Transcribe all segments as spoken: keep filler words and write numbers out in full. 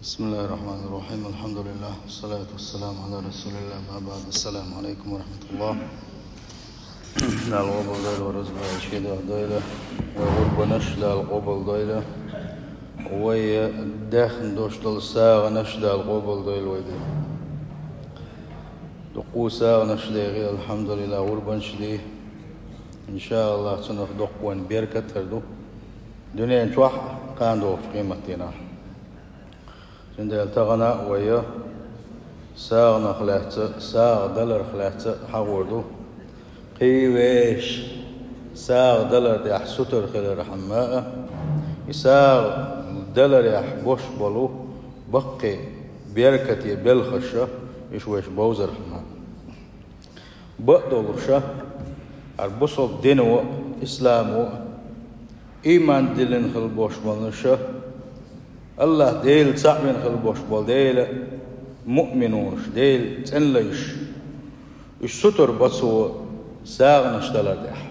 بسم الله الرحمن الرحيم. الحمد لله، والصلاة والسلام على رسول الله. أما بعد، السلام عليكم ورحمة الله. Дала къобалдойла вай рузбанаш, шен духьа дойла вай гӀурбанаш, Дала къобалдойла вай даьхна долуш долу сагӀанаш, Дала къобалдойла вай де. Дуккха сагӀанаш дехи, алхьамдулиллахӀ, гӀурбанаш де. ИншааллахӀ, цунах доккха вайна беркат а хир ду дуьнен чохь а, кхана догӀучу къематдийнахь. Цундела тахана а вай сагӀанах лаьцна, сагӀа даларх лаьцна хьахор ду. Кхин вешан сагӀа далар тӀехь сутара хилархьама а, и сагӀа даларехь бош болу баккхий беркате белхаш а, уьш вайша бовзархьама а. Бакъдолуш а, хӀара бусалба дино а, исламо а, ийман диллина хила бош болуш а, АллахӀ Дела цхьаъ вина хила бош болу Делан муъминаш, Делан цӀена лайш, уьш сутара бо цо сагӀанаш далар тӀехь.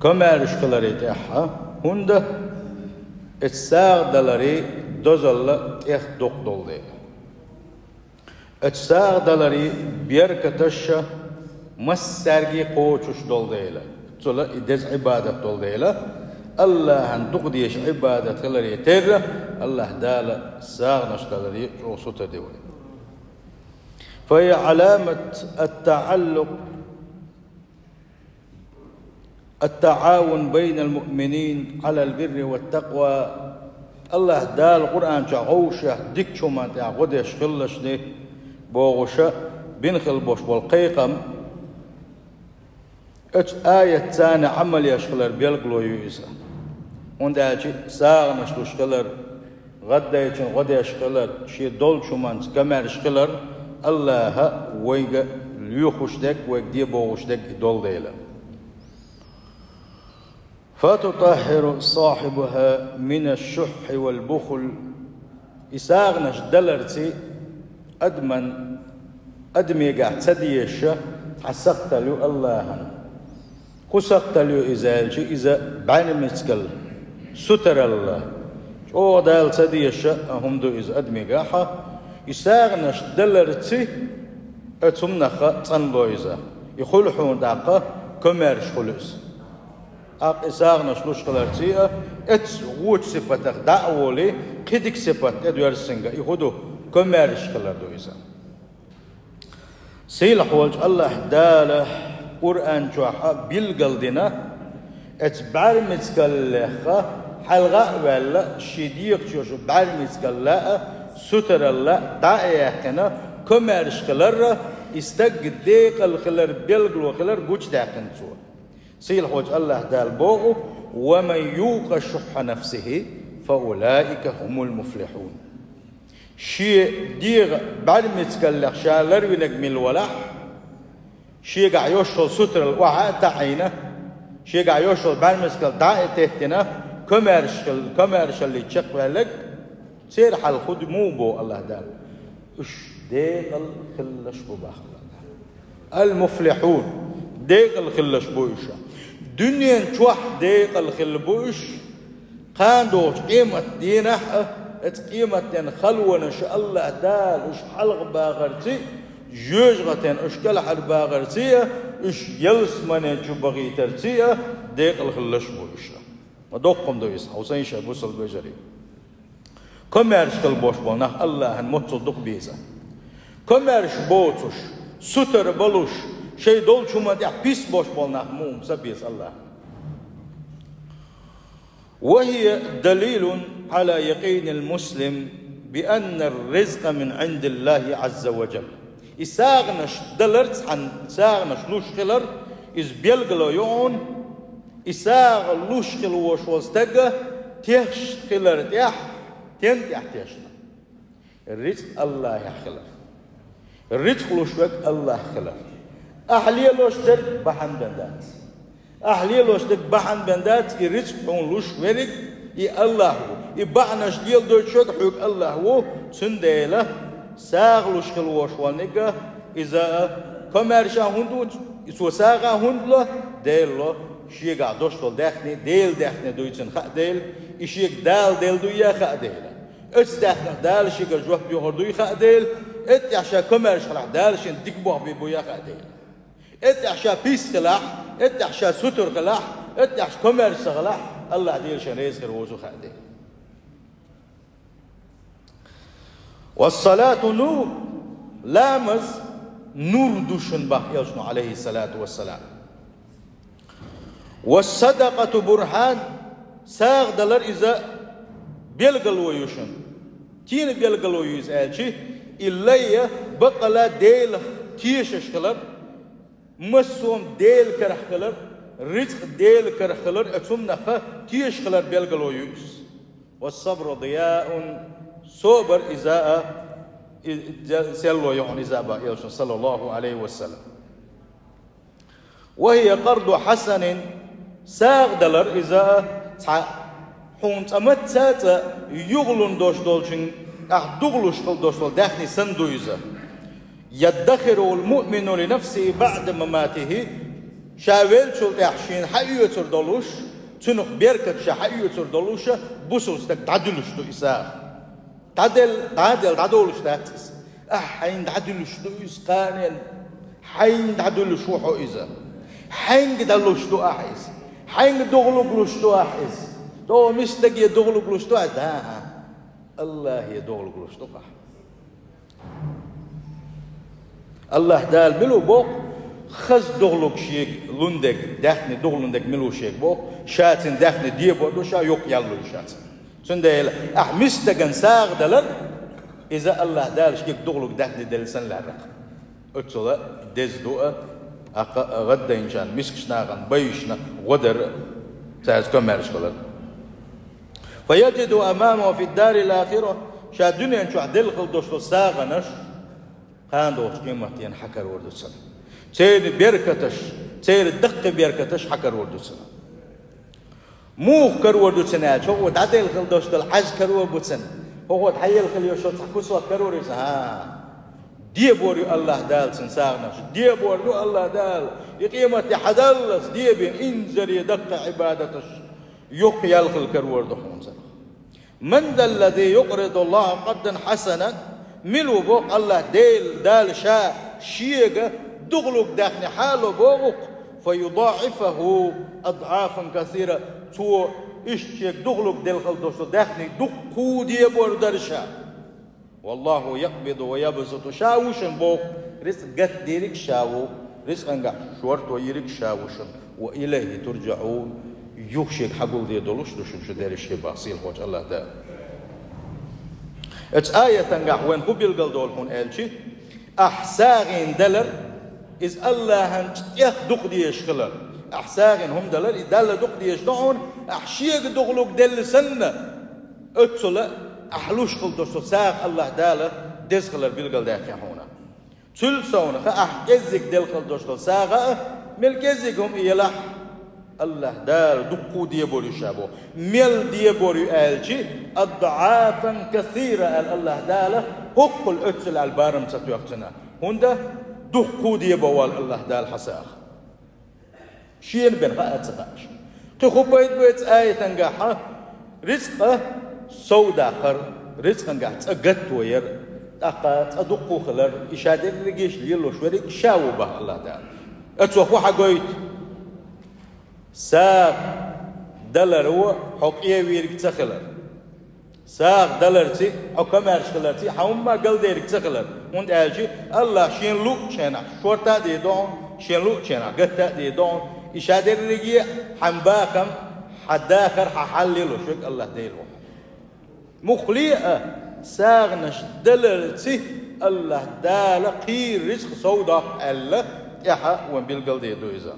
Комаьрша хиларе тӀехь а, хӀунда, эцу сагӀа даларе дозалла тӀех доккха долу дела. Эцу сагӀа даларе беркаташ а массаьрга кхочуш долу дела, цул а и деза Ӏибадат долу дела, АллахӀан дукха дезаш Ӏибадат хиларе терра, АллахӀ Дала сагӀанаш даларе чӀогӀа сутара ди вай. فهي علامة التعلق التعاون بين المؤمنين على البر والتقوى. АллахӀ Дала Къуръан чохь гӀовшех дикачу хӀуманна тӀехь гӀо деш хилалаш де бохуш а бина хила бош болу кхайкхам, оцу аятца Ӏамал еш хилар белгало ю иза. ХӀунда аьлча сагӀанаш луш хилар, гӀаддайчун гӀо деш хилар, шен долчу хӀуманца комаьрша хилар АллахӀа вайга лоьхуш дерг, вайга де бохуш дерг и долу дела. فتطهر صاحبها من الشح والبخل. И сагӀанаш даларца адаман, адамегахь ца дезаш цхьа сакхтал ю АллахӀан. ХӀун сакхтал ю иза аьлча, иза бӀаьрмецигал, сутаралла, чӀогӀа Дала ца дезаш а хӀума ду иза адамегахь. И сагӀанаш даларца оцу хӀуманах цӀанло иза. И хуьлу хьуна тӀаккха комаьрша хуьлу иза. ТӀаккха и сагӀанаш луш хиларца а, эцу вочу сипатах дӀа а волий, кхин дика сипат тӀедоьрзу цуьнга, и хӀун ду, комаьрша хилар ду иза. Сийлахь волчу АллахӀ Дала Къуръан чохь а билгалдина, эцу бӀаьрмецигал лаьцна хьалха а ваьлла, шен дегӀачу йолчу бӀаьрмецигал а, сутаралла а дӀа а яьккхина, комаьрша хилар а, и стаг декъала хилар, белгало хилар гучудаьккхина цо. Сийлахь волчу АллахӀ Дала боху: «ومن يوق شح نفسه فأولئك هم المفلحون». Шен дегӀан бӀаьрмецигал лаьцна ша ларвинарг мила валахь, шегахь йолуш йолу сутаралла охьа а таӀийна, шегахь йолуш йолу бӀаьрмецигал дӀа а теттина, комаьрша хил-, комаьршаллица чекхваьлларг, церан хьал хӀун ду, муха боху АллахӀ Дала? Уьш декъала хилалаш бу боху АллахӀ Дала. Ал-муфлихьун, декъала хилалаш бу уьш. Дуьнен чохь декъала хилла бу уьш, кхана догӀучу къематдийнахь а, оцу къематден халонаш АллахӀ Дала уьш хьалхабахарций, жоьжахатин уьш кӀелхьарбахарций а, уьш ялсамане чу бахийтарций а, декъала хилалаш бу уьш. Ма доккха хӀума ду иза, хьовсийша, бусалба вежарий. Комаьрша хила бош болу нах АллахӀан моццул дукха беза. Комаьрша боцуш, сутара болуш, шайн долчу хӀуманна тӀехь пис бош болу нах муха ца беза АллахӀан. وهي دليل على يقين المسلم بأن الرزق من عند الله عز وجل. И сагӀанаш далар, цхьана сагӀанаш луш хилар, иза белгало ю хьуна, и сагӀа луш хила вош волу стага тешна хилар тӀехь, тен тӀехь тешна? Рицкъ АллахӀехь хилар. Рицкъ луш верг АллахӀ хилар. Ахьа лелош дерг бахьана бен дац. Ахьа лелош дерг бахьана бен дац, и рицкъ хьуна луш верг, и АллахӀ ву. И бахьанаш леладойтуш верг хьоьга АллахӀ ву, цундела сагӀа луш хила вош волниг а, иза а комаьрша хӀунда ву, и цо сагӀа хӀунда ло, Дела ло, шегахь долуш долу даьхни, Делан даьхни дуй цунна хаа дела, и шега Дала делла дуй а хаа дела. Оцу даьхнех Дала шегара жоп йохур дуй хаа дела, эттехь ша комаьрша хилахь Дала шен дика болх бе буй хаа дела. Эттехь ша пис хилахь, эттехь ша сутара хилахь, эттехь ша комаьрша ца хилахь, Аллахь Дела шен реза хир вузу хаа дела. «Вассалату нур», ламаз нур ду шуна бах элчано, алейхиссалату вассалам. «Вассадакъату бурхан», сагӀа далар иза белгало ю шуна. Кена белгало ю иза аьлчи, и лайя бакъала Делах тешаш хилар, массо а Делан карахь хилар, рицкъ Делан карахь хилар, а цуннаха тешаш хилар белгало ю иза. «Вассабру дияун», собар иза а, и, зе-, селло ю хьуна иза а бах элчано, саллаллаху алейхи ва саллам. «Ва хия къарду хьасанин», сагӀа далар иза а цхьа хьуна цкъа мацца а цкъа юхалун долуш долчун, ахь дугӀалуш хила долуш долу даьхни санна ду иза. «Яддахирул муъмину ли нафсихи баъда маматихи», ша веллачул тӀаьхьа шена хьаоьцур долуш, цунах беркат ша хьаоьцур долуш, бусалба стаг дӀадуьлуш ду и сагӀа. ДӀаделла, дӀаделла, дӀадолуш дац иза. Ахь хьайна дӀадуьлуш ду иза, кханенна. Хьайна дӀадуьлуш ву хьо иза. Хьаьнга дӀалуш ду ахь иза. Хьаьнга дугӀалуг луш ду ахь иза. ТӀо мисдаге дугӀалуг луш ду ахь иза. ДӀа-хьа. Аллахе дугӀалуг луш ду ахь. Аллахь Дала мила ву боху, хаза дугӀалуг шега лун дерг, даьхни дугӀалун дерг мила ву шега боху, ша цуьнан даьхни дебор ду, ша юхаяллалуш ю ша цуьнан. Цундела ахь мисдаган сагӀа далар, иза Аллахь Дала шега дугӀалуг даьхни делла санна лаьрракх. Оццула деза ду а, акха а гӀаддайначарна, мискачу нахана, байшна гӀо дар а, цаьрца комаьрша хилар. «Фаяджиду амамаху фи дарил ахира», ша дуьнен чохь делла хила долуш долу сагӀанаш, кхана долчу къематдийнахь хьакарор ду цунна. Церан беркаташ, церан даккхий беркаташ хьакарор ду цунна. Муха карор ду цунна аьлча, хӀокхо дӀаделла хила долуш долу Ӏаж карор бу цунна. ХӀокхо дӀаелла хила йолуш йолу цхьа кусок карор ю цунна. ХӀа. Дебор ю Аллахь Дала цуьнан сагӀанаш. Дебор ду Аллахь Дала. И къематде хьадаллалц дебина инзаре даккхий Ӏибадаташ юхаялла хила карор ду хьуна цунах. «Ман заллази юкъридуллаха къардан хьасанан», мила ву боху Аллахь Дела, Дала ша шега дугӀалуг даьхни хьало боху-кх, «фа юдаӀифаху адӀафан касира», цо иштта шега дугӀалуг делла хила долуш долу даьхни дуккха дебор дара ша. «Валлаху якъбиду ва ябсуту», ша ву шуна боху, рицкъ гатдийриг ша ву, рицкъангахь шорто йийриг ша ву шуна, «ва илайхи турджаӀун», юха шега хьагулдийр долуш ду шуна шу дерриш а бах сийлахьчу Аллахь Дала. Оцу аятангахь вайн хӀун билгалдолу хьуна аьлчи, ахь сагӀина далар, иза Аллахьан тӀех дукха дезаш хилар. Ахь сагӀина хӀума далар, и Далла дукха дезаш ду хьуна, ахь шега дугӀалуг делла санна, оццула ахь луш хила долуш долу сагӀа Аллахь Дала деза хилар билгалдаьккхина хьуна. Цуьнан совнаха ахь кӀеззиг делла хила долуш долу сагӀа а, мел кӀеззиг хӀума елахь, Аллахь Дала дуккха дебор ю ша боху. Мел дебор ю аьлчи, «адӀафан касира», аьлла Аллахь Дала, хӀоккхул оццул аьлла барам ца тоьхна цунах. ХӀунда дуккха дебо волу Аллахь Дала хьан сагӀа. Шена бен хаа а ца хааша. Кхин хӀун пайда бу оцу аятангахьа? Рицкъа сов даккхар, рицкъангахь цӀа гатто яр, тӀаккха цӀа дуккха хилар, и ша дерригаш лелош верриг ша ву бах Аллахь Дала. Оцо хӀун хьагойту? СагӀа даларо хьо къен вийриг ца хилар. СагӀа даларций, хьо комаьрша хиларций, хьан хӀумма галдериг ца хилар. ХӀунда аьлча Аллахь шен луъучу хенахь шорта а дийр ду хьуна, шен луъучу хенахь гатта а дийр ду хьуна, и ша дерриге а хьан бахам, хьан дахар, хьан хьал лелош верг Аллахь Дела ву. Муххале а сагӀанаш даларций Аллахь Дала кхийра рицкъ сов доккху аьлла, тӀаьхьа вайн билгалдийр ду иза.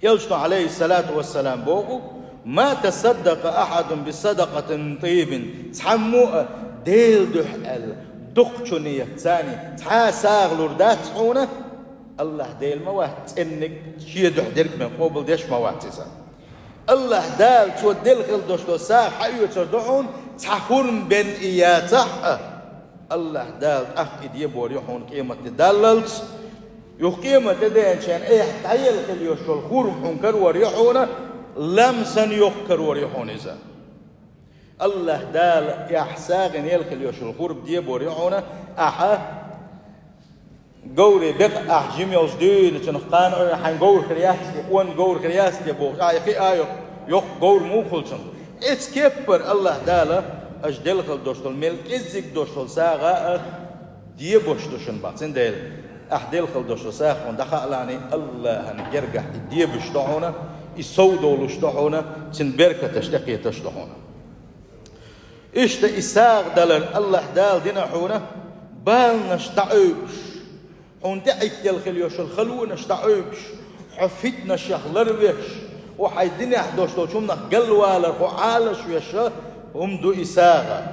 Элчано, алейхиссалату вассалам, боху: «Ма тасаддакъа ахьадун бисадакъатин мин тӀийбин». Цхьаммо а Делан дуьхьа аьлла, дукхачу ниятца цхьа а сагӀа лур дац хьуна, Аллахь Дела ма вац цӀенниг, шен дуьхьа дерг бен къобалдеш ма вац иза. Аллахь Дала цо делла хила долуш долу сагӀа хьаоьцур ду хьуна, цхьа хӀума бен и яцахь а. Аллахь Дала тӀаккха и дебор ю хьуна къематде даллалц, юха къематде деанчарна айхьа дӀаелла хила йолуш йолу хӀума хьуна карор ю хьуна, лам санна йоккха карор ю хьуна иза. Аллаха Дала яхь сагӀина елхила йошул хурба дебор ю хьуна, ахьа говре бекъа ахь жима йолуш дуьйна цунах кхана Ӏуьйна хьайн говр хир яц те, къонан говр хир яц те бохуш, ахьа кхиа йоккха, йоккха говр муха хуьлу цунах. Эцу кеппара Аллаха Дала аша делхала долуш долу, мел кӀеззиг долуш долу сагӀа а дебош ду шуна бах. Цундела ахь делхала долуш долу сагӀа хьуна дӀахаалахь, Аллахьан гергахь и дебаш ду хьуна, и сов долуш ду хьуна, цуьнан беркаташ тӀекхеташ ду хьуна. Иштта и сагӀа далар Аллаха Дала дина хьуна, баланаш дӀаӀуьйбуш, хьуна тӀеӀиттелла хила йошул халонаш дӀаӀуьйбуш, хьо фитнашах ларвеш, хьо хьайн динехь долуш долчу хӀуманах галвалар хьо Ӏалаш веш хӀума ду и сагӀа.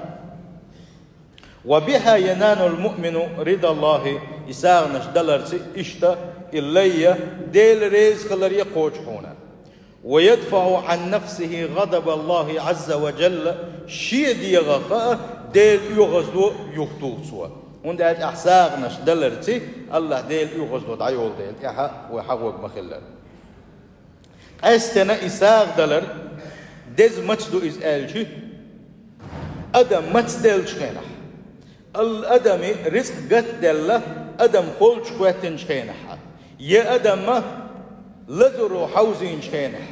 «وبها ينال المؤمن رضا الله», и сагӀанаш даларца иштта и лайя Делан резахилар кхочу хьуна. «ويدفع عن نفسه غضب الله عز وجل», шен дегӀах а Делан оьгӀазло юхатуху цо. ХӀунда аьлча ахь сагӀанаш даларца Аллаха Делан оьгӀазло дӀайолу дела, тӀаьхьа вай хьагӀорг ма-хиллара. Къаьстина и сагӀа далар деза маца ду иза аьлча, адам маца деллачу хенахь, ал-, адаме рицкъ гатделла, адам холчу хӀоьттинчу хенахь, я адаман лазаро хьовзийначу хенахь,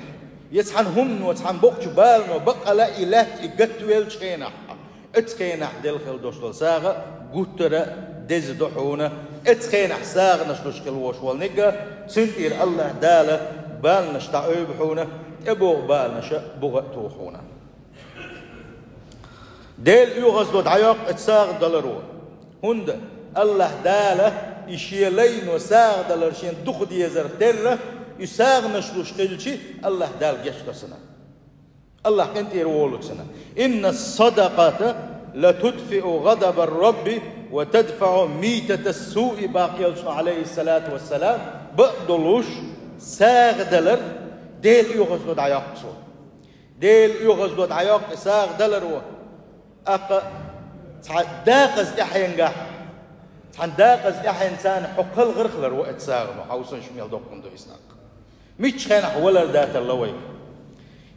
я цхьана хӀумано, цхьана боккхачу балано баккъала и лаьтта и гатвеллачу хенахь, оцу хенахь делхала долуш долу сагӀа гуттара а деза ду хьуна, оцу хенахь сагӀанаш луш хила волуш волниг а, цуьнан тӀера Аллаха Дала баланаш дӀаӀуьйбу хьуна, тӀебогӀу баланаша буха а туху хьуна. Делан оьгӀазло дӀайоккху оцу сагӀа даларо. ХӀунда Аллаха Дала и шен лайно сагӀа далар шен дукха дезарх терра, и сагӀанаш луш хилча, Аллаха Дала гечдо цунна. Аллах къинтӀера волу цунна. «إن الصدقة لتطفئ غضب الرب وتدفع ميتة السوء», бах элчано, Ӏалайхиссалату вассалам, бакъ долуш, сагӀа далар Делан оьгӀазло дӀайоккху цо. Делан оьгӀазло дӀайоккху и сагӀа даларо. Аккха цхьа дакъаза тӀаьхьенгахь, цхьана дакъаза тӀаьхьенна царна хьо кхалгӀарх лар ву оцу сагӀано, хьовсанаш мел доккхун ду иза тӀаккха. Миччу хенахь валар даталла вайга.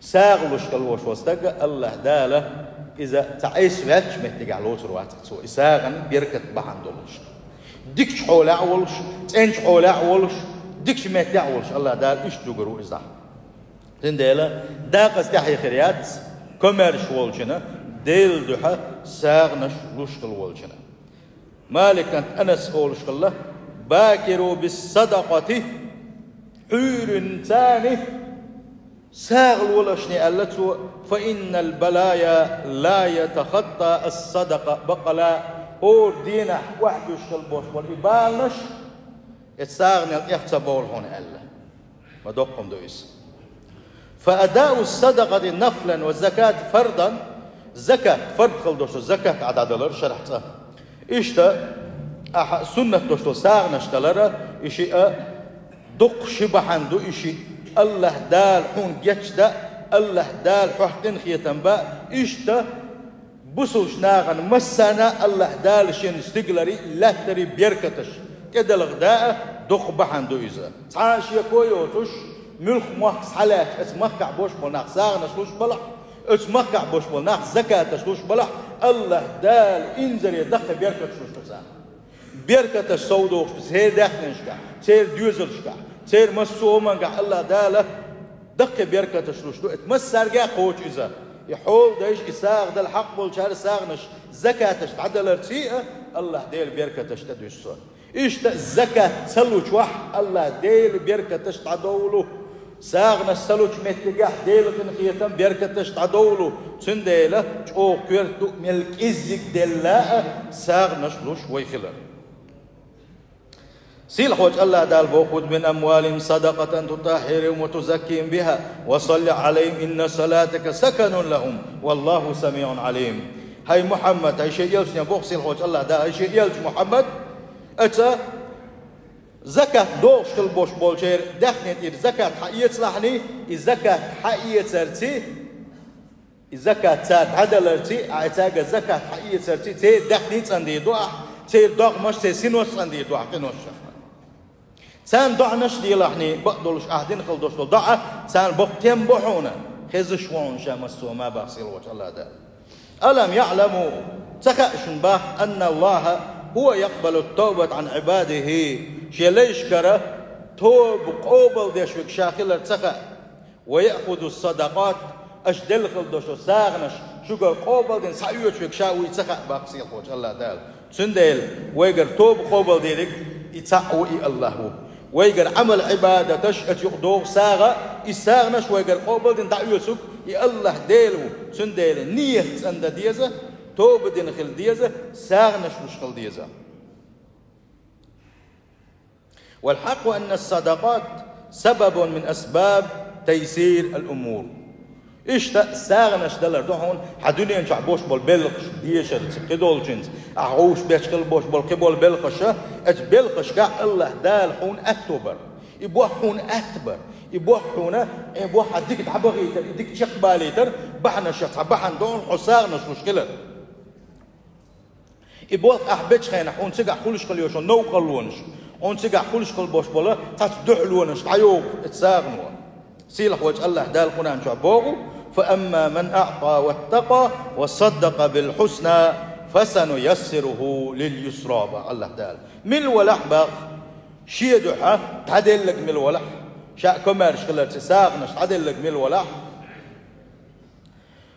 СагӀа луш хила волуш волу стаг Аллаха Дала иза цхьа айса ваьллачу меттигехь лоцур вац цо, и сагӀан беркат бахьана долуш. Дикачу хьолехь а волуш, цӀеначу хьолехь а волуш, дикачу меттехь а волуш, Аллаха Дала иштта дугур ву иза. Цундела дакъаза тӀаьхье хир яц, комаьрша волчунна, Делан дуьхьа сагӀанаш луш хила волчунна. Малик кӀант Анас олуш хилла: «بادروا بالصدقة», хьуьйрин царна сагӀа лолашне аьлла цо, «فإن البلايا لا تتخطى الصدقة», баккъала хӀора дийнахь охьадуьйш хила болуш болу и баланаш эцу сагӀанел тӀех ца бовла хьуна аьлла. Ма доккхун ду иза. «فأداء الصدقة نفلا والزكاة فرضا», закат, фард хила долуш закат а дӀадалар шарахь цӀа. Иштта, ахьа суннат долуш долу сагӀанаш далара, и шиъ а дуккха ши бахьана ду и шиъ. Аллаха Дала хьуна гечдан, Аллаха Дала хьох къинхетам бан, иштта бусулш нахана массарна Аллаха Дала шен стигалари, лаьттари беркаташ тӀедалгӀа даа дуккха бахьана ду иза. Цхьа а шеко йоцуш, муьлхха мохк схьалаьцча, оцу махкахь бош болу нах сагӀанаш луш балахь, оцу махкахь бош болу нах закаташ луш балахь, Аллаха Дала инзаре даккхий беркаташ луш ду царна. Беркаташ сов дохуш ду церан даьхнинашкахь, церан доьзалшкахь, церан массо а хӀумангахь Аллаха Дала даккхий беркаташ луш ду. Эта массаьрга а кхочу иза. И хьолдайш, и сагӀа дала хьакъ болчара сагӀанаш закаташ дӀадаларций а, Аллаха Дела беркаташ тӀедуьссу. Иштта закат ца лучохь Аллаха Дела беркаташ дӀадовлу. СагӀанаш ца лучу меттигехь Делан къинхетам, беркаташ дӀадовлу. Цундела чӀогӀа коьрта ду мел кӀеззиг делла а сагӀанаш луш вай хилар. Сийлахьчу Аллаха Дала боху: «خذ من أموالهم صدقة تطهرهم وتزكيهم بها وصل عليهم إن صلاتك سكن لهم والله سميع عليم». ХӀай Мухьаммад, хӀай шен элчане боху сийлахьчу Аллаха Дала, хӀай шен элча Мухьаммад, аца закат дохуш хила бош болчеран даьхни тӀера закат хьаэцалахьний, и закат хьаэцарций, и закат цара дӀадаларций, а цаьрга закат хьаэцарций, церан даьхни цӀандийр ду ахь, церан догӀмаш, церан синош цӀандийр ду ахь къиношах. Царна доӀанаш делахьний, бакъдолуш ахь дина хила долуш долу доӀа, царна боккха тем бу хьуна, хезаш ву хьуна ша массо а ма бах сийлахьчу Аллаха Дала. ألم يعلموا, ца хаьа шуна бах, أن الله هو يقبل التوبة عن عباده, шен лайшкара тоба къобалдеш верг ша хилар ца хаьа, ويأخذ الصدقات, аша делла хила долу сагӀанаш шуьгара къобалдина схьаоьцуш верг ша вуй ца хаьа бах сийлахьчу АллахӀ Дала. Цундела вайгара тоба къобалдерг и цхьаъ ву, и АллахӀ ву. Вайгара Ӏамал-Ӏибадаташ, оцу юкъа догӀу сагӀа, и сагӀанаш вайгара къобалдина дӀаоьцург и АллахӀ Дела ву. Цундела нийят цӀандан деза, тоба дина хила деза, сагӀанаш луш хила деза. والحق أن الصدقات سبب من أسباب تيسير الأمور. Иштта сагӀанаш далар ду хьуна хьан дуьнен чохь болуш болу белхаш, дешарца, кхидолчуьнца, ахь гӀовш бечу хила болуш болу кхин болу белхаша, оцу белхашкахь АллахӀ Дала хьуна аьтто бар. И бохь хьуна атта бар. И бохь хьуна, э, бохь хьан дика дӀабахийтар, и дика чекхбалийтар, бахьанаш, цхьа бахьана ду хьуна хьо сагӀанаш луш хилар. И болх ахь бечу хенахь, хьуна цигахь хуьлуш хила йолуш йолу новкъарлонаш, хьуна цигахь хуьлуш хила болуш болу цхьацца дуьхьалонаш дӀайогӀу оцу сагӀано. Сийлахь волчу АллахӀ Дала Къуръан чохь боху: «فأما من أعطى واتقى وصدق بالحسنى فسنيسره لليسرى», боху АллахӀ Дала. Мила валахь боху, шен дуьхьа дӀаделларг мила валахь, ша комаьрша хиларца сагӀанаш дӀаделларг мила валахь.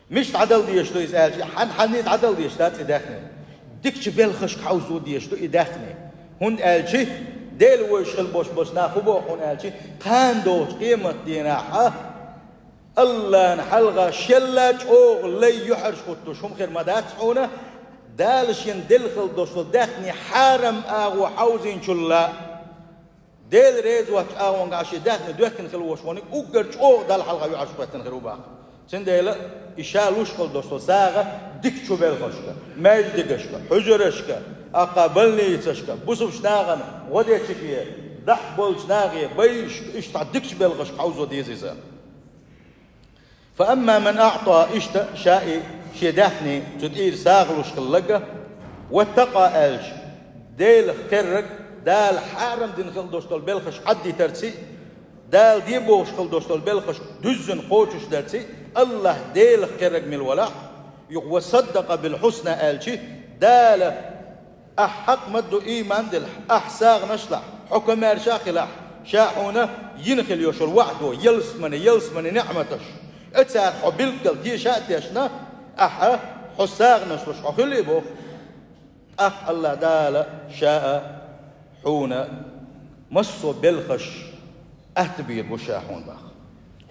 Мича дӀадала дезаш ду иза аьлча, хьан-, хьанна дӀадала дезаш дац и даьхни. Дикачу белхашка хьовзо дезаш ду и даьхни. ХӀунда аьлча, Дела вевзаш хила болуш болчу наха хӀун боху хьуна аьлча, кхана догӀучу къематдийнахь АллахӀна хьалха шелла чӀогӀа лай юьхьӀаьржа хӀуттуш хӀума хир ма дац хьуна, Дала шена делла хила долуш долу даьхни хьарам агӀо хьовзийначул а. Дела реза воцчу агӀонгахь шен даьхни доьттина хила волуш верг уггар чӀогӀа Далла хьалха юьхьӀаьржа хӀоьттина хир ву боху. Цундела и ша луш хила долуш долу сагӀа дикачу белхашка, маьждигашка, хьуьжарашка, аккха больницашка, бусулбачу нахана гӀо дечуьнга, дахь болчу нахе, байшка, иштта дикачу белхашка хьовзо деза иза. «فأما من أعطى», иштта ша и шен даьхни цу тӀера сагӀа луш хилларг, «واتقى», аьлча, Делах кхерриг, Дала хьарам дина хила долуш долу белхаш Ӏаддитарций, Дала де бохуш хила долуш долу белхаш дуьззина кхочушдарций, АллахӀ Делах кхерриг мила валахь, юха «وصدق بالحسنى» аьлча, Дала Ахь хьакъ ма-дду ийман делахь, ахь сагӀанаш лахь, хьо комаьрша хилахь, ша хьуна йина хила йолуш йолу ваӀдо, ялсамани, ялсамани неӀматаш. Оцара хьо билггал теша а тешна, ахьа хьо сагӀанаш луш хьо хуьлий боху. ТӀаккха АллахӀ Дала ша а хьуна массо а белхаш атта бийр бу ша хьуна боху.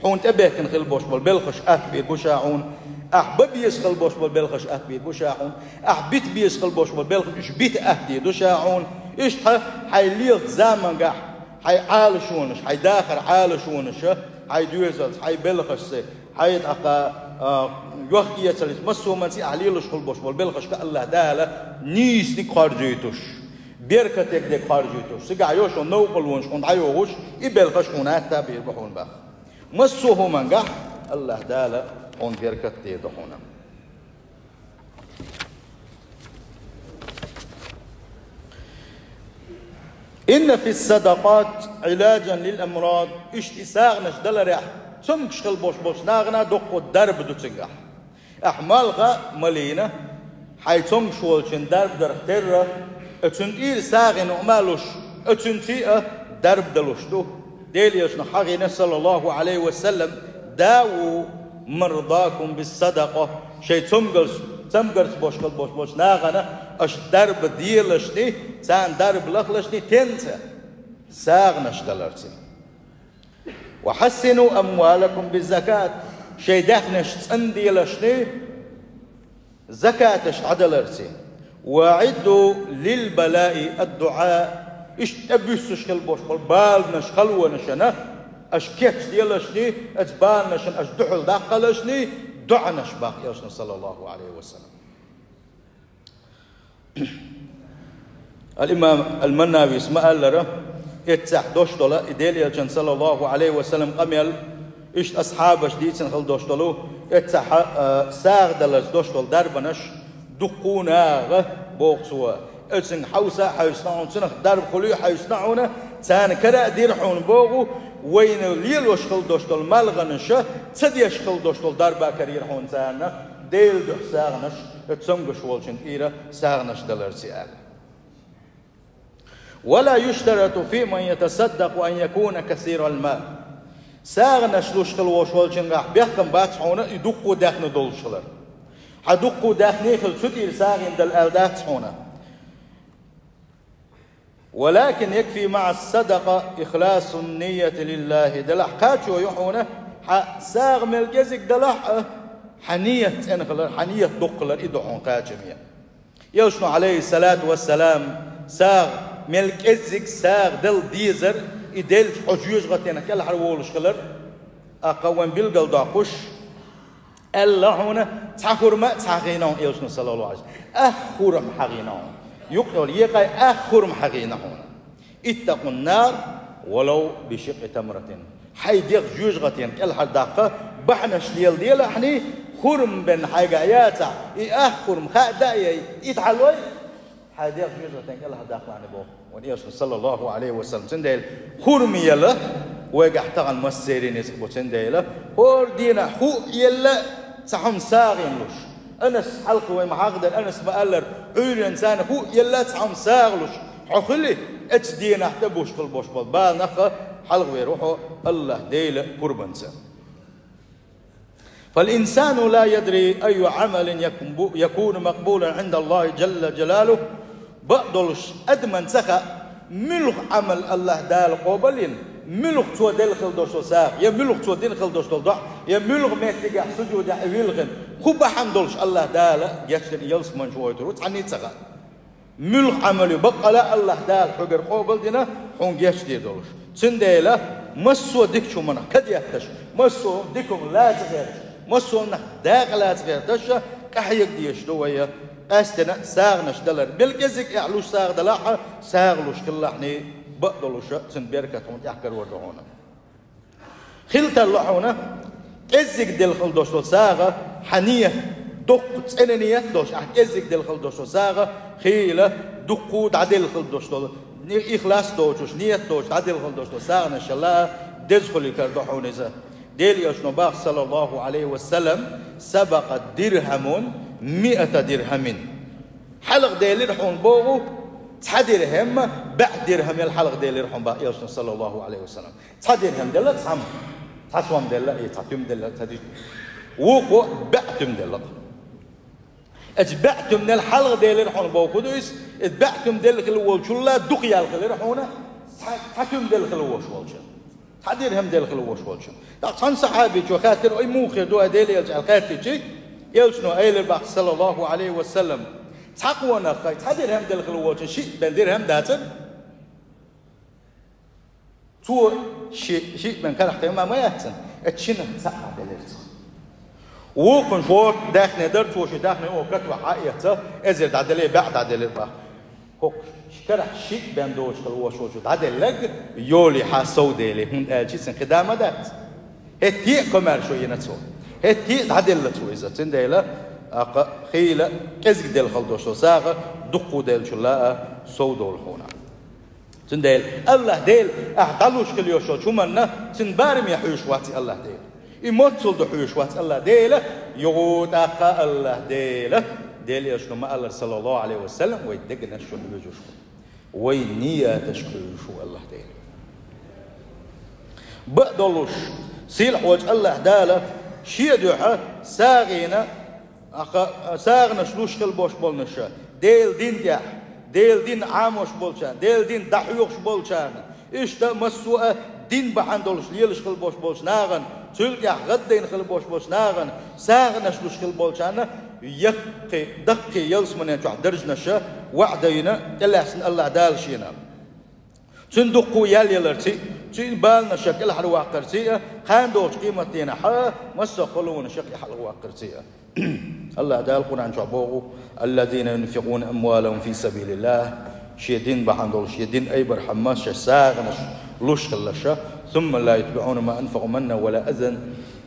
Хьуна тӀебехкина хила болуш болу белхаш атта бийр бу ша хьуна. Ахь бан беза хила болуш болу белхаш атта бийр бу ша хьуна. Ахь бита беза хила болуш болу белхаш, уьш бита атта дийр ду ша хьуна. Иштта хьайн лелачу замангахь хьайн Ӏалашонаш, хьайн дахар Ӏалашонаша, хьайн доьзалца, хьайн белхашца, хьайн тӀаккха, а, йохк-эцаллица, массо а хӀуманца ахь лелаш хила болуш болу белхашка АллахӀ Дала нийсаниг кхорзуьйтуш, беркатегдерг кхорзуьйтуш, цигахь йолуш йолу новкъарлонаш хьуна дӀайогӀуш, и белхаш хьуна атта бийр бу хьуна боху. Массо а хӀумангахь АллахӀ Дала хьуна беркат дийр ду хьуна. «إن في الصدقات علاجا للأمراض», иштта и сагӀанаш даларехь цомгуш хила болуш болчу нахана доккха дарба ду цигахь. Ахь малха а малийна, хьайн цомгуш волчун дарба дарх терра, оцунна тӀера сагӀина хӀума а луш, оцунций а дарба далуш ду. Делан Элчано хьахийна, саллаллаху Ӏалайхи ва саллам: «داووا مرضاكم بالصدقة», шайн цомгуш, цамгарца болуш хила болуш болчу нахана аша дарба делашний, царна дарба лахалашний тенца? СагӀанаш даларций. «وحصنوا أموالكم بالزكاة», шайн даьхнаш цӀанделашний, закаташ дӀадаларций. «وأعدوا للبلاء الدعاء», иштта тӀебуьссуш хила болуш болу баланаш халонашна аша кечделашний, оцу баланашна аша дуьхьал даккхалашний доӀанаш боху Элчано, саллаллаху Ӏалайхи ва саллам. Ал-имам Ал-Маннавис ма-аллара, эццахь дош долу и Делан Элчан, саллаллаху Ӏалайхи ва саллам, къамел, иштта асхьабаш дийцина хила дош долу, эццахь, а, сагӀа даларца дош долу дарбанаш дуккха нагӀа боху цо. Оцунга хьовса а хьовсина хьуна, цунах дарба хуьлий а хьовсина хьуна, царна кара а дира хьуна боху, вайна лелош хила дош долу малханаша ца деш хила дош долу дарба а карийра хьуна царна. Делан дуьхьа сагӀанаш, цомгаш волчун тӀера сагӀанаш даларца аьлла. ولا يشترط في من يتصدق أن يكون كثير المال. СагӀанаш луш хила волуш волчуьнгахь бехкам бац хьуна и дуккха даьхни долуш хилар. Хьан дуккха даьхни хила цу тӀера сагӀина дала аьлла дац хьуна. ولكن يكفي مع الصدقة إخلاص النية لله. Делахь кхачо ю хьуна, хьан сагӀа мел кӀезиг далахь а, хьан ният цӀена хилар, хьан ният дукха хилар, и ду хьуна кхачаме. Элчано, Ӏалайхиссалату вассалам, сагӀа мел кӀезиг сагӀа дала дезар, и делча хьо жоьжахатенах кӀелхьара волуш хилар, тӀаккха вайн билгалдоккхуш, аьлла хьуна, цхьа хурма а ца хьахийна хьуна Элчано, саллаллаху Ӏалайхи ва саллам. Ах хурма хьахийна хьуна. Юкъа йолу екъай ах хурма хьахийна хьуна. اتقوا النار ولو بشق تمرة. Хьайн дегӀ жоьжахатенах кӀелхьардаккха бахьанаш леладелахьний, хурма бен хьайгахь яцахь, и ах хурма хаа даъяй, и дӀалой, хьайн дегӀ жоьжахатенах кӀелхьардаккхалахьний боху вайн Элчано, саллаллаху Ӏалайхи ва саллам. Цундела хурма яла вайгахь тахана массеран ницкъ бу, цундела хӀора дийнахь хӀуъ елла цхьа хӀума сагӀина луш. Анас хьалха вай ма хьахадара, Анас ма-аллара, Ӏуьйранна царна хӀуъ елла цхьа хӀума сагӀа луш хьо хили, оцу дийнахь тӀебуш хила бош болу бала нах хьалхавер ву хьо АллахӀ Делан пурбанца. فالإنسان لا يدري أي عمل يكب-، يكون مقبولا عند الله جل جلاله. Бакъдолуш адаман ца хаьа, муьлха Ӏамал АллахӀ Дала къобалйина, муьлха цо делла хила долуш долу сагӀа, я муьлха цо дина хила долуш долу доӀа, я муьлха меттигехь сужудехь и вилхина, хӀун бахьана долуш АллахӀ Дала гечдина ялсамани чу гӀойтур ву, цхьанний а ца хаьа. Муьлха Ӏамал ю баккъала АллахӀ Дала хьоьгара къобалдина, хьуна гечдийр долуш. Цундела массо а дикачу хӀуманах кадетташ, массо а дика хӀума лаца гӀерташ, массо а хӀуманах дакъа лаца гӀерташ, къахьега дезаш ду вай, къаьстина сагӀанаш далар. Мел кӀезиг ахь луш сагӀа далахь а, сагӀа луш хилалахьний, бакъдолуша цуьнан беркат хьуна тӀехь карор ду хьуна. Хила тарло хьуна, кӀеззиг делла хила долуш долу сагӀа, хьан ният, доккха цӀена ният долуш, ахь кӀеззиг делла хила долуш долу сагӀа, хийла дуккха дӀаделла хила долуш долу, ни-, ихлас доцуш, ният доцуш дӀаделла хила долуш долу сагӀанашалла деза хуьлуьйтур ду хьуна иза. Делан Элчано боху, саллаллаху Ӏалайхи ва саллам: سبق درهم مائة درهم. Хьалха делира хьуна боху, цхьа дирхьам бӀе дирхьамел хьалха делира хьуна боху Элчано, саллаллаху Ӏалайхи ва саллам. Цхьа дирхьам делла цхьамма, цхьа сом делла, и цхьа туьма делла, цхьа диш. Вукхо бӀе туьма делла. Эцу бӀе туьманел хьалха делира хьуна боху ду иза, эцу бӀе туьма делла хила волчулла дукха ял хилира хьуна, цхьа, цхьа туьма делла хила вош волчу. Цхьа дирхьам делла хила вош волчу. ТӀаккха цхьана сахьабичо хаьттира, ой, муха хир ду, ай Делан Элча, аьлла хаьттичи, Элчано элира боху, саллаллаху Ӏалайхи ва саллам: цхьа къонах хай, цхьа дирхьам делла хила волчу, шиъ бен дирхьам дацара. Цо ши-, шиъ бен карахь тайма ма яц цуьнан, эцу шиннах цхьаъ дӀаделира цо. Вукхунна шорта даьхни дара, цо ши даьхни оха катвахь хьаэца, эзар дӀаделира, бӀе дӀаделира боху. ХӀокху карахь шиъ бен доцуш хила вош волчу дӀаделларг йолий хьан сов дели, хӀунда аьлча цуьнан кхин да ма дац. ХӀетте а комаьршо йина цо. ХӀетте а дӀаделла цо иза. Цундела, аккха, хийла кӀезиг делла хила долуш долу сагӀа дуккха деллачул а сов долу хьуна. Цундела АллахӀ Дела ахь дӀалуш хила йолуш йолчу хӀуманна цуьнан бараме хьуьйсуш вац АллахӀ Дела. И моццул ду хьуьйсуш вац АллахӀ Дела, юха тӀаккха АллахӀ Дела, Делан Элчано ма-аллара, саллаллаху Ӏалайхи ва саллам, вай дегнаш чу хьуьйсуш ву. Вай нияташка хьуьйсуш ву АллахӀ Дела. Бакъдолуш, сийлахь волчу АллахӀ Дала шен дуьхьа сагӀина Аха, сагӀанаш луш хила бош болуш, Делан дин тӀехь, Делан дин Ӏамош болчарна, Делан дин дӀахьоьхуш болчарна, иштта массо а дин бахьана долуш лелаш хила бош болчу нахана, цуьнан тӀехь гӀаддайна хила бош болчу нахана, сагӀанаш луш хила болчарна, яккхий, даккхий ялсаманен чохь даржанаша ваӀда йина тӀелаьцна АллахӀ Дала шена. Цуьнан дуккха ял яларций а, цуьнан баланашах кӀелхьарваккхарций а, кхана долчу къематдийнахь а, массо а халонашах кӀелхьарваккхарций а. АллахӀ Дала Къуръан чохь боху: «الذين ينفقون أموالهم في سبيل الله», шен дин бахьана долуш, шен дин айбархьама шайн сагӀанаш луш хиларш, «ثم لا يتبعون ما أنفقوا منا ولا أذى».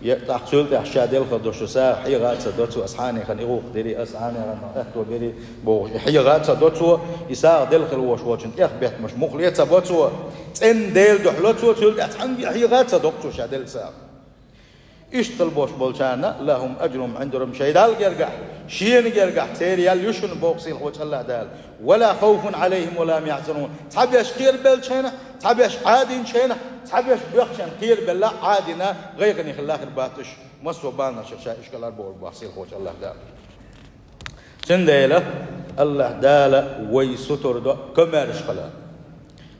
Я, тӀаккха цул тӀаьхьа ша делла хила долуш долу сагӀа хьеха а ца до цо, ас хьанехана и гӀуллакх дирий, ас хьанехана хӀетто бирий бохуш, и хьеха а ца до цо, и сагӀа делла хила вош волчун тӀех беттамаш муха ле а ца бо цо, цӀена Делан дуьхьа ло цо, цул тӀаьхьа цхьаьнгге а хьеха а ца до цо ша делла сагӀа. Иштта хила болуш болчарна, لهم أجرهم عند ربهم, шайн Далла гергахь, шена гергахь церан ял ю шуна боху сийлахьчу АллахӀ Дала. ولا خوف عليهم ولا هم يحزنون. Цхьаберш кхерабеллачу хенахь, цхьаберш Ӏадийнчу хенахь, цхьаберш боьхначу хенахь кхерабелла, Ӏадийна, гӀайгӀане хилла хир бац уьш, массо а бахамашкахь ша уьш кӀелхьарбохург боху сийлахьчу АллахӀ Дала. Цундела АллахӀ Дала вай сутара до, комаьрша хила.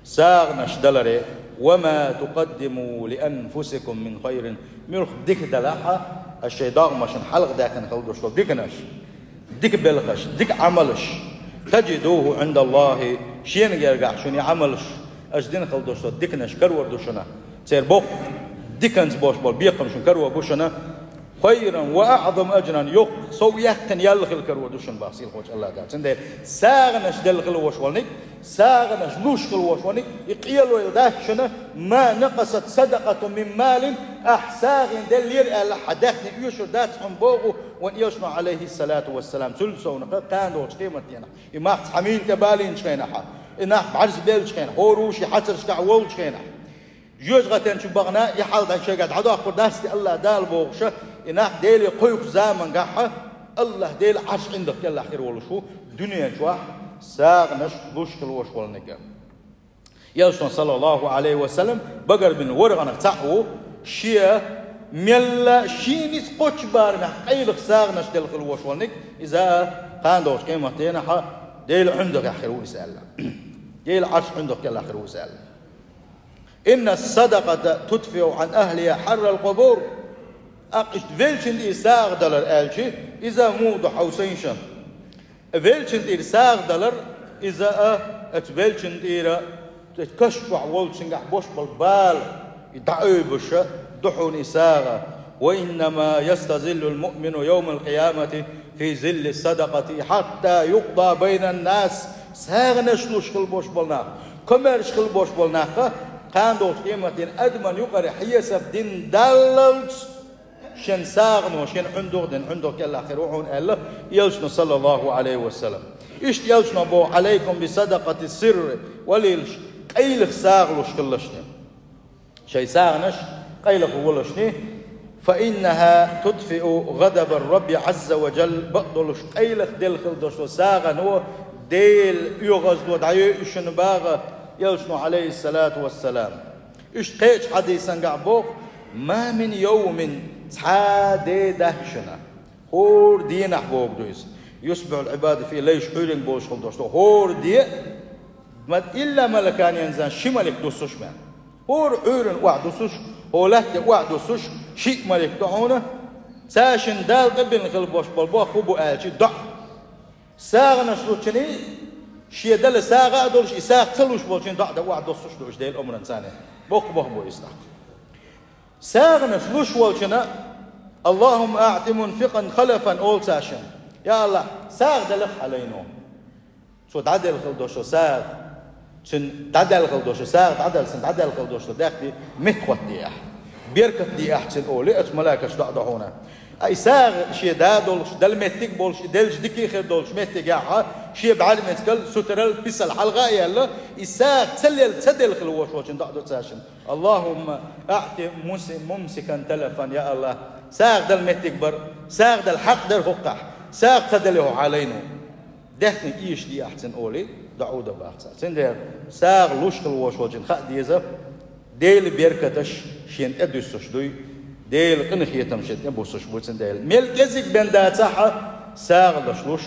СагӀанаш даларе: وما تقدموا لأنفسكم من خير. Муьлхха дика далахь а, аша шайн догӀмашна хьалха даьккхина хила долуш долу диканаш, дика белхаш, дика Ӏамалш, تجدوه عند الله, шена гергахь шуна и Ӏамалш, аша дина хила долуш долу диканаш карор ду шуна. Церан боккха диканца болуш болу бекхам шуна карор бу шуна. خيرا وأعظم أجرا, йоккха сов яьккхина ял хила карор ду шуна боху сийлахьчу АллахӀ Дала. Цундела сагӀанаш делла хила волуш волниг, сагӀанаш луш хила волуш волниг, и къелойла дац шуна, ما نقصت صدقة من مال, ахь сагӀина деллера аьлла, хьан даьхни оьшур дац хьуна боху вайн Элчано, Ӏалайхиссалату вассалам, цул совнаха кхана долчу къематдийнахь. И мах цхьа мийна тӀе балийначу хенахь, и нах бӀаьрзе беллачу хенахь, хӀора ву шен хьацаршкахь волчу хенахь. Жоьжахатин чу бахана, и хьал дӀа шайгахь дӀадоккхур дац те АллахӀ Дала бохуша, и нах Деле кхойкхучу замангахь, АллахӀ Делан Ӏарш ӀиндагӀ кӀелахь хир волуш ву, дуьнен чохь сагӀанаш луш хила волуш волниг. Элчано, саллаллаху Ӏалайхи ва саллам, багарбина ворхӀанах цхьаъ ву, шен мелла шен ницкъ кхоччу барамехь къайлаха сагӀанаш делла хила волуш волниг, иза кхана долчу къематдийнахь Делан ӀиндагӀехь хир ву иза аьлла. Делан Ӏарш ӀиндагӀ кӀелахь хир ву иза аьлла. إن الصدقة تدفئ عن أهلها حر القبور. ТӀаккха иштта веллачун тӀера сагӀа далар аьлча, иза муха ду хьовсийша? Веллачун тӀера сагӀа далар, иза а, оцу веллачун тӀера, оцу каш чохь волчуьнгахь бош болу бала, и дӀаойбуша ду хьуна и сагӀа. وإنما يستظل المؤمن يوم القيامة في ظل صدقته حتى يقضى بين الناس. СагӀанаш луш хила бош болу нах, комаьрша хила бош болу нах, кхана долчу къематдийнахь адаман юкъара хьесап дина даллалц, шен сагӀано, шен ӀиндагӀ дина, ӀиндагӀ кӀелахь хир ву хьуна аьлла, Элчано, саллаллаху Ӏалайхи ва саллам. Иштта Элчано боху: عليكم بصدقة السر, валийлаш, къайлаха сагӀа луш хилалаш. Шайн сагӀанаш къайлаха луш. فإنها تطفئ غضب الرب عز وجل. Бакъдолуш къайлаха делла хила долуш долу сагӀано Делан оьгӀазло дӀайойуш ю шуна боху Элчано, Ӏалайхиссалату вассалам. Иштта кхечу хьадисангахь боху: ما من يوم, цхьа а де дац шуна. ХӀора дийнахь бохург ду иза. يصبح العباد فيه, лайш Ӏуьйранга болуш хила долуш долу хӀора де, ма илла малакан янзилан, ши малик дуссуш бен. ХӀора Ӏуьйранна охьадуссуш, хӀора лаьтта охьадуссуш, шиъ малик ду хьуна, цаьршинна Дала тӀебиллина хила бош болу бохург хӀун бу аьлча, доӀа. СагӀанаш лучунна, шен дала сагӀа а долуш, и сагӀа ца луш болчунна доӀа дан охьадуссуш ду уьш Делан омранца. Боккха бохург бу иза тӀаккха. СагӀанаш луш волчунна: اللهم أعط منفقا خلفا, олу цаьршинна. Я АллахӀ, сагӀа делахь хьан лайно. Цо дӀаделла хила долуш долу сагӀа, цуьнан дӀаделла хила долуш долу сагӀа, дӀаделла, цуьнан дӀаделла хила долуш долу даьхни меттахӀоттаде ахь. Беркат де ахь цуьнан, олий оцу малайкаша доӀа до хьуна. Ткъа и сагӀа шен да долуш, дала меттиг а болуш, и делча дика а хир долчу меттигехь, шен бӀаьрмецигал, сутарал, писал хьалха а яьлла, и сагӀа ца лелла, ца делла хила вош волчунна доӀа до цаьршинна: اللهم أعط ممس-, ممسكا تلفا, я АллахӀ, сагӀа дала меттиг бар, сагӀа дала хьакъ дара хӀокхахь, сагӀа ца делла хьо хьан лайно. Даьхни ийша де ахь цуьнан, олий, доӀа до боху цара. Цундела сагӀа луш хила вош волчунна хаа деза, Делан беркаташ шена тӀедуьссуш дуй, Делан къинхетам шена тӀебуссуш бу цундела. Мел кӀезиг бен дацахь а, сагӀанаш луш,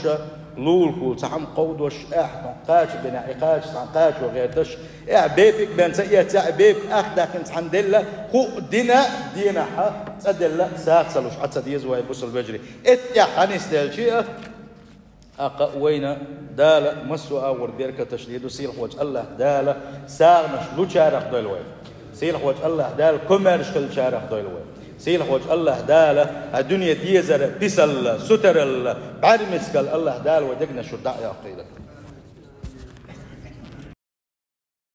лулахула цхьа хӀума кховдош, ахь кхача бинехь, и кхача цхьана кхачо гӀерташ, ахь бепиг бен ца эццехь, и бепиг ахь даьккхина цхьаьна делла, хӀуъа дина, дийнахь а цӀа делла, сагӀа ца луш Ӏа ца деза вай, бусалба вежарий. Эттехь хьанис делчи а, ТӀаккха вайна Дала массо а агӀор беркаташ лур ду, сийлахьчу АллахӀ Дала сагӀанаш лучарах дойла вай. Сийлахьчу АллахӀ Дала комаьрша хиллачарах дойла вай. Сийлахьчу АллахӀ Дала а дуьне дезар, писалла, сутаралла, бӀаьрмецигал АллахӀ Дала вай дегнаш чуьра дӀа а йоккхийла.